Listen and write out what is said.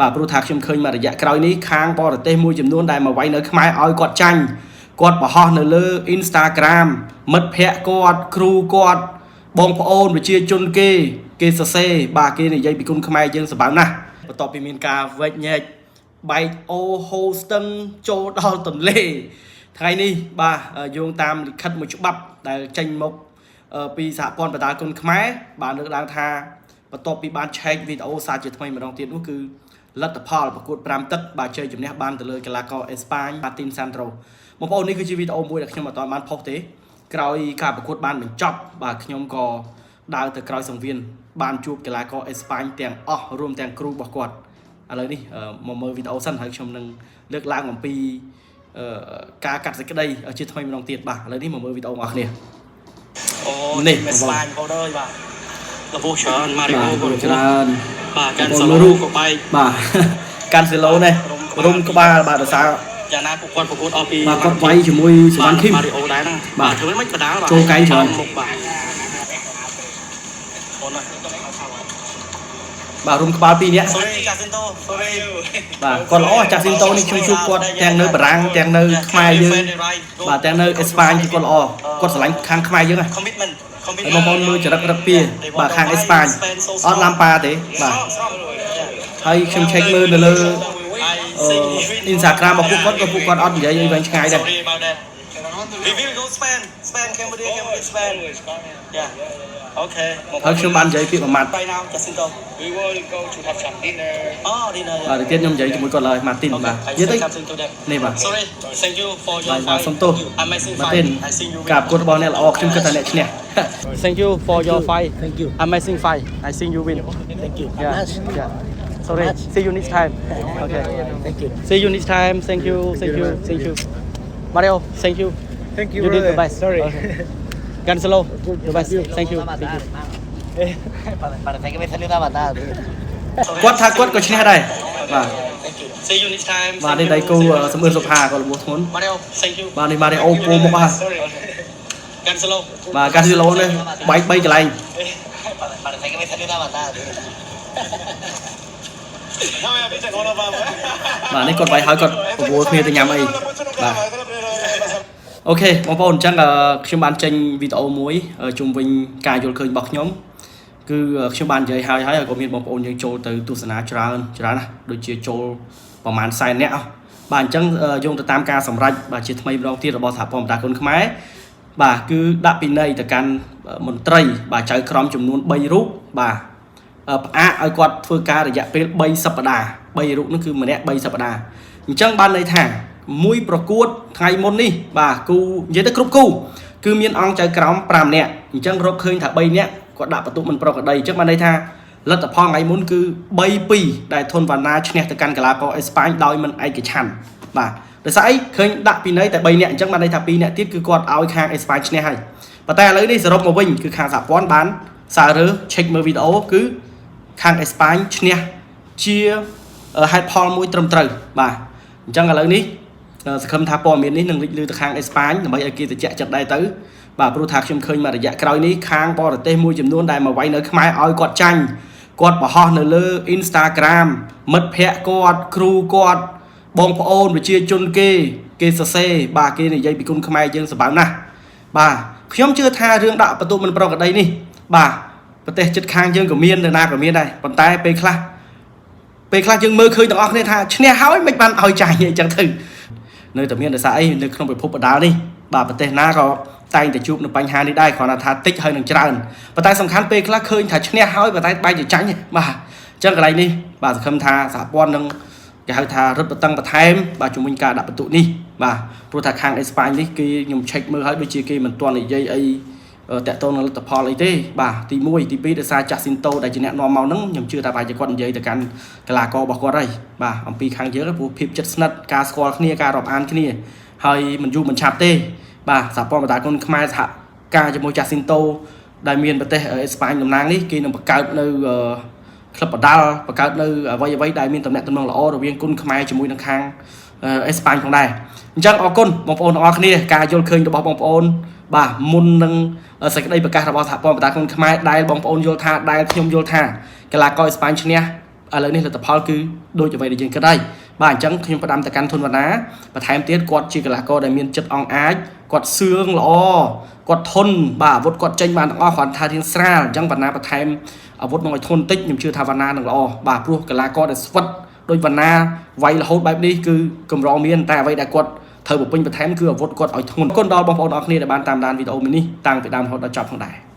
បាទព្រោះថាខ្ញុំឃើញមករយៈក្រោយនេះខាងបរទេសមួយចំនួនដែលមកវាយនៅខ្មែរឲ្យគាត់ចាញ់គាត់បង្ហោះនៅលើ Instagram មិត្តភ័ក្តិគាត់គ្រូគាត់បងប្អូនប្រជាជនគេគេសរសេរបាទគេនិយាយពីគុណខ្មែរយើងសម្បើមណាស់បន្ទាប់ពីមានការវែកញែកបែកអូហូស្ទឹងចូលដល់ទន្លេថ្ងៃនេះបាទយោងតាមលិខិតមួយច្បាប់ដែលចេញមកពីសហព័ន្ធបដាល់គុណខ្មែរបានលើកឡើងថាបន្ទាប់ពីបានឆែកវីដេអូសារជាថ្មីម្ដងទៀតនោះគឺលទ្ធផលប្រកួត5ទឹកបាទជ័យជំនះបានទៅលើកីឡាករអេស្ប៉ាញម៉ាទីនសាន់ត្រូបងប្អូននេះគឺជាវីដេអូមួយដែលខ្ញុំអត់ទាន់បានផុសទេក្រោយការប្រកួតបានបញ្ចប់បាទខ្ញុំក៏ដើរទៅក្រោយសង្វៀនបានជួបកីឡាករអេស្ប៉ាញទាំងអស់រួមទាំងគ្រូរបស់គាត់ឥឡូវនេះមកមើលវីដេអូសិនហើយខ្ញុំនឹងលើកឡើងអំពីការកាត់សេចក្តីជាថ្មីម្ដងទៀតបាទឥឡូវនេះមកមើលវីដេអូរបស់អ្នកគ្នា អូ នេះ នេះស្បាញបងអើយបាទលវច្រើនម៉ារី បាទ អូក៏ ច្រើន បាទកាន់សាឡូក៏បែក បាទ កាន់សេឡូនេះរុំក្បាលបាទដោយសារ យ៉ាងណាពួកគាត់ប្រកួតអស់ពី បាទគាត់វាយជាមួយសវណ្ណឃីម ម៉ារីអូដែរហ្នឹង បាទ ធ្វើមិនបដាលបាទ ចូលកែងច្រើន មុខបាទអូនណា បាទរុំក្បាលពីរនាក់ Sorry ចាស៊ីនតូ Sorry. បាទគាត់ល្អចាស់ស៊ីនតូនេះខ្ញុំជួបគាត់ទាំងនៅបារាំងទាំងនៅខ្មែរយើងបាទទាំងនៅអេស្ប៉ាញគឺគាត់ល្អគាត់ស្រឡាញ់ខាងខ្មែរយើងណា Commitment. ហើយបងប្អូនមើលចរិតរឹកពីបាទខាងអេស្ប៉ាញអត់ឡាំប៉ាទេបាទហើយខ្ញុំឆែកមើលនៅលើអឺ Instagram របស់ពួកគាត់ក៏ពួកគាត់អត់និយាយអីវែងឆ្ងាយដែរ Sorry about that. We will go Spain. Spain, Cambodia, Cambodia, Spain. Yeah. Okay. ហើយខ្ញុំបាននិយាយពាក្យមួយម៉ាត់ Right now, Jacinto. We will go to have some dinner. Oh, dinner. បាទទៅទៀតខ្ញុំនិយាយជាមួយគាត់ឡើយម៉ាទីនបាទ Okay. I និយាយទៅ say something to them. នេះបាទ Sorry. Thank you for your បាទ fight. សុំទោស Amazing ម៉ាទីន fight. I think you ការ win. ប្រកួតរបស់អ្នកល្អខ្ញុំគិតថាអ្នកឈ្នះ Thank you for your fight. Thank you. Amazing fight. I think you win. Thank you. Yeah. Nice. Yeah. Sorry. See you next time. Okay. Thank you. See you next time. Thank you. Thank you. Thank you. Mario, thank you. Thank you, You did the brother. best. Sorry. Okay. Cancelo, the best. Thank you. Thank you. Parece que me salió una patada, tío. គាត់ថាគាត់ក៏ឈ្នះដែរបាទ Thank you. See you next time. បាទនេះដៃគូសំអឿនសុផាគាត់របួសធ្ងន់ Mario, thank you. បាទនេះម៉ារីអូពូមកបាទ Sorry. Cancelo. បាទកាស៊ីឡូនេះបែក3កន្លែង Parece que me salió una patada, tío. បាទនេះគាត់វាយហើយគាត់បបួលគ្នាទៅញ៉ាំអីបាទ okay បងប្អូនអញ្ចឹងខ្ញុំបានចេញវីដេអូមួយជុំវិញការយល់ឃើញរបស់ខ្ញុំគឺខ្ញុំបាននិយាយហើយហើយក៏មានបងប្អូនយើងចូលទៅទស្សនាច្រើនច្រើនណាស់ដូចជាចូលប្រហែលសែននាក់បាទអញ្ចឹងយោងទៅតាមការសម្រេចបាទជាថ្មីម្ដងទៀតរបស់សហព័ន្ធបណ្ដាគុនខ្មែរបាទគឺដាក់ពិន័យទៅកាន់មន្ត្រីបាទចៅក្រមចំនួន3រូបបាទផ្អាកឲ្យគាត់ធ្វើការរយៈពេល3សប្តាហ៍3រូបនោះគឺម្នាក់3សប្តាហ៍អញ្ចឹងបានន័យថាមួយប្រកួតថ្ងៃមុននេះបាទគូនិយាយទៅគ្រប់គូគឺមានអង្គចៅក្រម5នាក់អញ្ចឹងរកឃើញថា3នាក់គាត់ដាក់បន្ទុកមិនប្រក្រតីអញ្ចឹងបានន័យថាលទ្ធផលថ្ងៃមុនគឺ3-2ដែលធនវណ្ណាឈ្នះទៅកាន់កីឡាករអេស្ប៉ាញដោយមិនឯកច្ឆន្ទបាទដោយសារអីឃើញដាក់ពីនៃតែ3នាក់អញ្ចឹងបានន័យថា2នាក់ទៀតគឺគាត់ឲ្យខាងអេស្ប៉ាញឈ្នះហើយប៉ុន្តែឥឡូវនេះសរុបមកវិញគឺខាងសហព័ន្ធបានសាររើឆែកមើលវីដេអូគឺខាងអេស្ប៉ាញឈ្នះជាហេតុផលមួយត្រឹមត្រូវបាទអញ្ចឹងឥឡូវនេះសង្ឃឹមថាព័ត៌មាននេះនឹងលេចលឺទៅខាងអេស្ប៉ាញដើម្បីឲ្យគេត្រជាក់ចិត្តដែរទៅបាទព្រោះថាខ្ញុំឃើញមករយៈក្រោយនេះខាងបរទេសមួយចំនួនដែលមកវាយនៅខ្មែរឲ្យគាត់ចាញ់គាត់បង្ហោះនៅលើ Instagram មិត្តភ័ក្តិគាត់គ្រូគាត់បងប្អូនប្រជាជនគេគេសរសេរបាទគេនិយាយពីគុណខ្មែរយើងសម្បើមណាស់បាទខ្ញុំជឿថារឿងដាក់បន្ទុកមិនប្រក្រតីនេះបាទប្រទេសជិតខាងយើងក៏មាននៅណាក៏មានដែរប៉ុន្តែពេលខ្លះពេលខ្លះយើងមើលឃើញទាំងអស់គ្នាថាឈ្នះហើយមិនបានឲ្យចាញ់អីចឹងទៅនៅតែមានដោយសារអីនៅក្នុងពិភពបដាលនេះបាទប្រទេសណាក៏តែងតែជួបនឹងបញ្ហានេះដែរគ្រាន់តែថាតិចហើយនឹងច្រើនប៉ុន្តែសំខាន់ពេលខ្លះឃើញថាឈ្នះហើយប៉ុន្តែបែរជាចាញ់បាទអញ្ចឹងកន្លែងនេះបាទសង្ឃឹមថាសហព័ន្ធនឹងគេហៅថារឹតបន្តឹងបន្ថែមបាទជំវិញការដាក់បន្ទុកនេះបាទព្រោះថាខាងអេស្ប៉ាញនេះគេខ្ញុំឆែកមើលហើយដូចជាគេមិនទាន់និយាយអីតាក់ទងនឹងលទ្ធផលអីទេបាទទី1ទី2ដោយសារចាស់ស៊ីនតូដែលជាអ្នកនាំមកហ្នឹងខ្ញុំជឿថាប្រហែលជាគាត់និយាយទៅកាន់កីឡាកររបស់គាត់ហើយបាទអំពីខាងយើងព្រោះភាពជិតស្និទ្ធការស្គាល់គ្នាការរាប់អានគ្នាហើយមិនយូរមិនឆាប់ទេបាទសហព័ន្ធបណ្ដាគុណខ្មែរសហការជាមួយចាស់ស៊ីនតូដែលមានប្រទេសអេស្ប៉ាញតំណាងនេះគេនឹងបង្កើតនៅក្លឹបបដាល់បង្កើតនៅអ្វីអ្វីដែលមានតំណែងតំណងល្អរវាងគុណខ្មែរជាមួយនឹងខាងអេស្ប៉ាញផងដែរអញ្ចឹងអរគុណបងប្អូនទាំងអស់គ្នាការយល់ឃើញរបស់បងប្អូនបាទមុននឹងសេចក្តីប្រកាសរបស់សហព័ន្ធបណ្ដាគុណខ្មែរដែលបងប្អូនយល់ថាដែលខ្ញុំយល់ថាកីឡាករអេស្ប៉ាញឈ្នះ ឥឡូវនេះលទ្ធផលគឺដូចអ្វីដែលយើងគិតហើយបាទអញ្ចឹងខ្ញុំផ្ដាំទៅកាន់ធុនវណ្ណាបន្ថែមទៀតគាត់ជាកីឡាករដែលមានចិត្តអង់អាចគាត់សឿងល្អគាត់ធន់បាទអាវុធគាត់ចេញបានទាំងអស់គ្រាន់ថារៀងស្រាលអញ្ចឹងវណ្ណាបន្ថែមអាវុធមកឲ្យធន់តិចខ្ញុំជឿថាវណ្ណានឹងល្អបាទព្រោះកីឡាករដែលស្វិតដូចវណ្ណាវាយរហូតបែបនេះគឺកម្រមានតែអ្វីដែលគាត់ត្រូវបំពេញបន្ថែមគឺអាវុធគាត់ឲ្យធ្ងន់អរគុណដល់បងប្អូនអរគ្នាដែលបានតាមដានវីដេអូមួយនេះតាំងពីដើមរហូតដល់ចប់ផងដែរ។